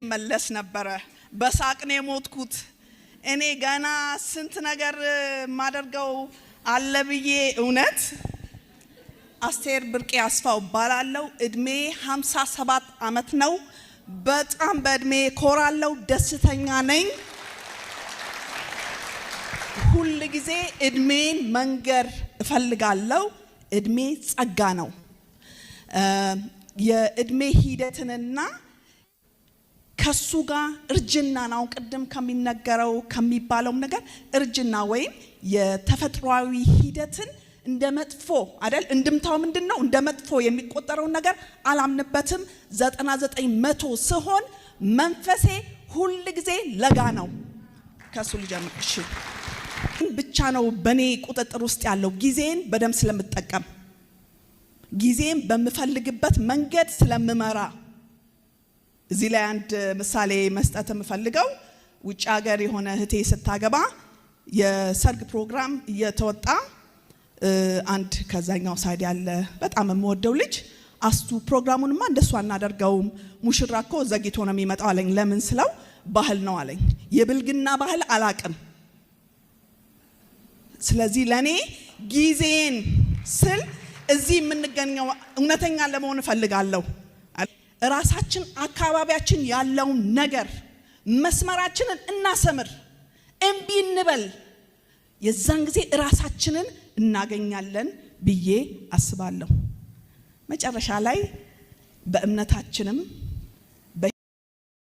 መለስ ነበረ። በሳቅ ነው የሞትኩት። እኔ ገና ስንት ነገር የማደርገው አለ ብዬ እውነት። አስቴር ብርቄ አስፋው እባላለሁ። እድሜ 57 ዓመት ነው። በጣም በእድሜ ኮራለሁ፣ ደስተኛ ነኝ። ሁል ጊዜ እድሜን መንገር እፈልጋለሁ። እድሜ ጸጋ ነው። የእድሜ ሂደትንና ከሱ ጋር እርጅናን፣ አሁን ቅድም ከሚነገረው ከሚባለውም ነገር፣ እርጅና ወይም የተፈጥሯዊ ሂደትን እንደ መጥፎ አይደል? እንድምታው ምንድን ነው? እንደ መጥፎ የሚቆጠረውን ነገር አላምንበትም። 99% ስሆን መንፈሴ ሁል ጊዜ ለጋ ነው። ከሱ ልጀምር። እሺ፣ ብቻ ነው በእኔ ቁጥጥር ውስጥ ያለው፣ ጊዜን በደንብ ስለምጠቀም፣ ጊዜን በምፈልግበት መንገድ ስለምመራ። እዚህ ላይ አንድ ምሳሌ መስጠት የምፈልገው፣ ውጭ ሀገር የሆነ እህቴ ስታገባ የሰርግ ፕሮግራም እየተወጣ አንድ ከዛኛው side ያለ በጣም የምወደው ልጅ "አስቱ፣ ፕሮግራሙንማ እንደሱ አናደርገውም፣ ሙሽራ እኮ ዘግይቶ ነው የሚመጣው" አለኝ። ለምን ስለው "ባህል ነው" አለኝ። የብልግና ባህል አላቅም። ስለዚህ ለእኔ ጊዜን ስል እዚህ የምንገኘው እውነተኛ ለመሆን እፈልጋለሁ። ራሳችን አካባቢያችን ያለውን ነገር መስመራችንን እናሰምር፣ እምቢ እንበል። የዛን ጊዜ ራሳችንን እናገኛለን ብዬ አስባለሁ። መጨረሻ ላይ በእምነታችንም